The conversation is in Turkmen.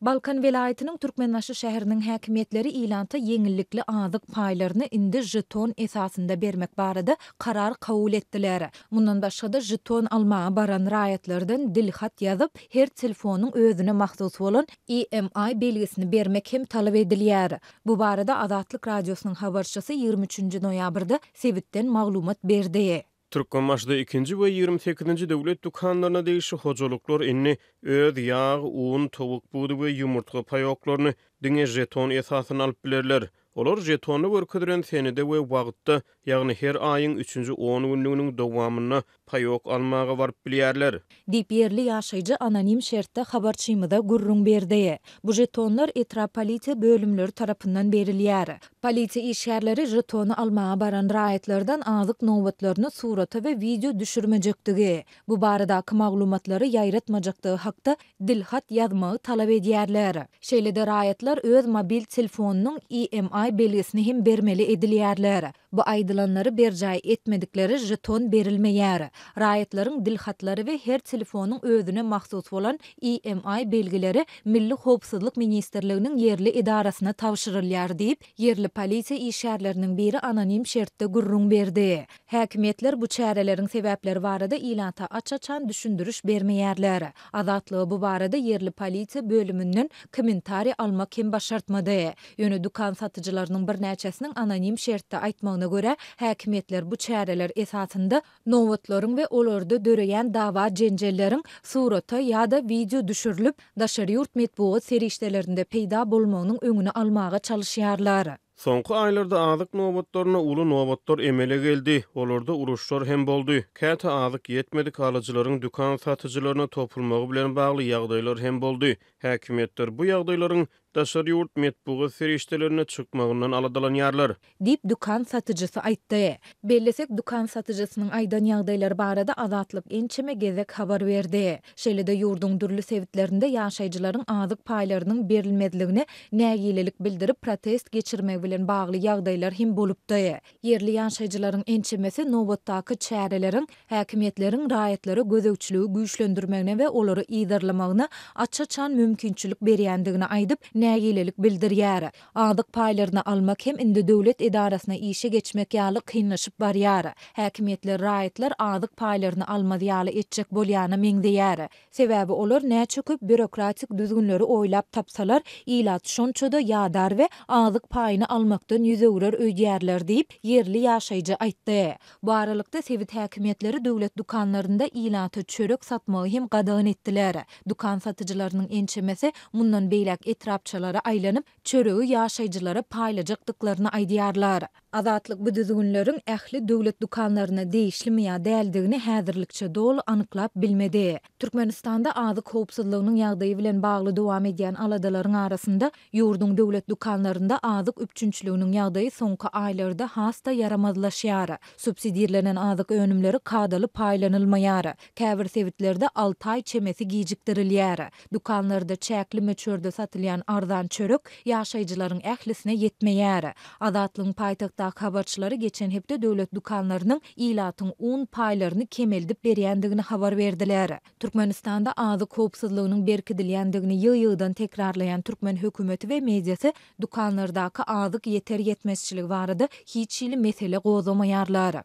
Balkan welaýatynyň Türkmenbaşy şäheriniň häkimiýetleri ilata ýeňillikli azyk paýlaryny indi žeton esasynda bermek barada karar kabul etdiler. Mundan başga-da, žeton almaga baran raýatlardan dilhat ýazyp, her telefonyň özüne mahsus bolan IMI belgisini bermek hem talap edilýär. Bu barada Azatlyk Radiosynyň habarçysy 23 nji noýabrda sebitden maglumat berdi. Türkmenbaşyda ikinji we 28-nji döwlet dükanlaryna degişli hojalyklar indi öz ýag, un, towuk budy we ýumurtga paýoklaryny diňe žeton esasynda alyp bilerler. Olar žetonda görkezilen senede we wagtda, ýagny her aýyň üçünji on günlüginiň dowamynda paýok almaga baryp bilýärler. Diýip, ýerli ýaşaýjy anonim şertde habarçymyza gürrüň berdi. Bu žetonlar etrap polisiýa bölümleri tarapyndan berilýär. Polisiýa işgärleri žetony almaga baran raýatlardan azyk nobatlaryny surata we wideo düşürmejekdigi, bu baradaky maglumatlary ýaýratmajakdygy hakda dilhat ýazmagy talap edýärler. Şeýle-de raýatlar öz mobil telefonynyň IMI belgisini hem bermeli edilýärler. Bu aýdylanlary berjaý etmediklere žeton berilmeýär. Raýatlaryň dilhatlary we her telefonyň özüne mahsus bolan IMI belgileri Milli howpsuzlyk ministrliginiň ýerli edarasyna tabşyrylýar diýip, ýerli polisiýa işgärleriniň biri anonim şertde gürrüň berdi. Häkimiýetler bu çäreleriň sebäpleri barada ilata aç-açan düşündiriş bermeýärler. Azatlyga bu barada ýerli polisiýa bölüminden kommentariý almak hem başartmady. Ýöne dükan satyjylarynyň birnäçesiniň anonim şertde aýtmagyna görä, häkimiýetler bu çäreler esasynda nobatlaryň we olarda döreýän dawa-jenjelleriň surata ýa-da wideo düşürilip, daşary ýurt metbugat serişdelerinde peýda bolmagynyň öňüni almaga çalyşýarlar. Soňky aýlarda azyk nobatlarynda uly nobatlar emele geldi, olarda uruşlar hem boldy, käte azyk ýetmedik alyjylaryň dükan satyjylaryna topulmagy bilen bagly ýagdaýlar hem boldy. Häkimiýetler bu ýagdaýlaryň daşary ýurt metbugat serişdelerinde çykmagyndan aladalanýarlar. Diýip, dükan satyjysy aýtdy. Bellesek, dükan satyjysynyň aýdan ýagdaýlary barada Azatlyk ençeme gezek habar berdi. Şeýle-de, ýurduň dürli sebitlerinde ýaşaýjylaryň azyk paýlarynyň berilmezligine nägilelik bildirip protest geçirmegi bilen bagly ýagdaýlar hem bolupdy. Ýerli ýaşaýjylaryň ençemesi nobatdaky çäreleriň häkimiýetleriň raýatlara gözegçiligi güýçlendirmegine we olary yzarlamagyna aç-açan mümkinçilik berýändigini aýdyp, nägilelik bildirýär. Azyk paýlaryny almak hem indi döwlet edarasyna işe geçmek ýaly kynlaşyp barýar. Häkimiýetler raýatlar azyk paýlaryny almaz ýaly etjek bolýana meňzeýär. Sebäbi olar näçe köp býurokratik düzgünleri oýlap tapsalar, ilat şonça-da ýadar we azyk paýyny almakdan ýüz öwrer öýdýärler diýip, ýerli ýaşaýjy aýtdy. Bu aralykda, sebit häkimiýetleri döwlet dükanlarynda ilata çörek satmagy hem gadagan etdiler. Dükan satyjylarynyň ençemesi mundan beýläk etrapçalara aýlanyp, çöregi ýaşaýjylara paýlajakdyklaryny aýdýarlar. Azatlyk bu düzgünleriň ähli döwlet dükanlaryna degişlimi ýa däldigini häzirlikçe doly anyklap bilmedi. Türkmenistanda azyk howpsuzlygynyň ýagdaýy bilen bagly dowam edýän aladalaryň arasynda, ýurduň döwlet dükanlarynda azyk üpjünçiliginiň ýagdaýy soňky aýlarda has-da ýaramazlaşýar. Subsidirlenen azyk önümleri kadaly paýlanylmaýar. Käbir sebitlerde alty aý çemesi gijikdirilýär. Dükanlarda çäkli möçberde satylýan arzan çörek ýaşaýjylaryň ählisine ýetmeýär. Azatlygyň paýtagtdaky habarçylary geçen hepde döwlet dükanlarynyň ilatyň un paýlaryny kemeldip berýändigini habar berdiler. Türkmenistanda azyk howpsuzlygynyň berkidilýändigini ýygy-ýygydan tekrarlaýan türkmen hökümeti we mediasy dükanlardaky azyk ýeter-ýetmezçiligi barada hiç hili mesele gozgamaýarlar.